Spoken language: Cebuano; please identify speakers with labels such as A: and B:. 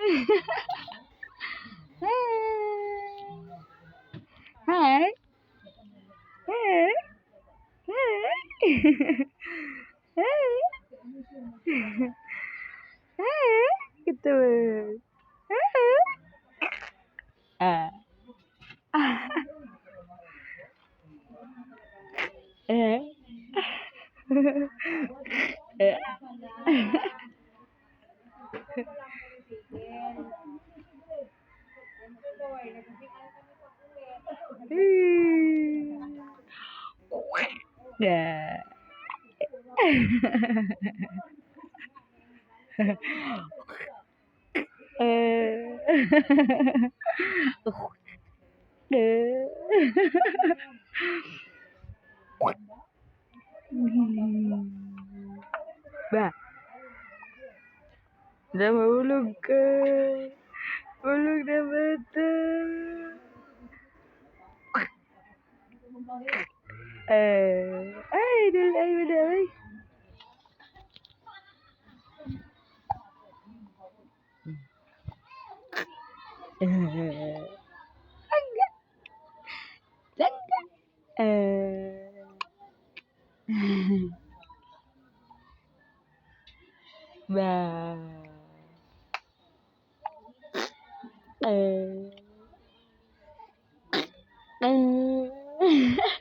A: Hey. Hi. Hey. Hey. Hey. Hey. Gitu. Hey. Ah. Eh. Eh. Yeah. Eh. Eh. Ba. Na mahulog ka. Hulog na bata. Eh. Ay, dul ay mo na ay. Eh. Langga. Langga. Eh. Ba. Eh. Eh.